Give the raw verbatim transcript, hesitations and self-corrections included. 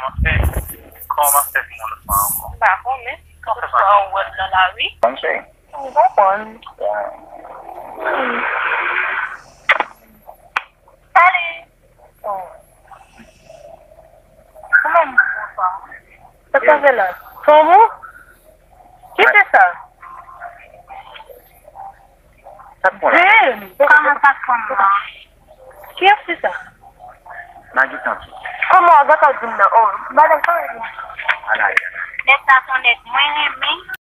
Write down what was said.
Kòman fè moun pa ankò? M pa konnen. Kòm sa ou wè m nan lari. Konn se. M konprann. Salut. Ou menm, bonswa. Sa k pase la? Fanm ou? Ki se sa? Sa k pran la? Di m. Kòman sa k pran la? Kiyès ki sa? Magi tanti. Kòman w gentan di m nan? Oh, madanm, kòman w di m? Ala, ala. Nèg sa se yon nèg mwen renmen.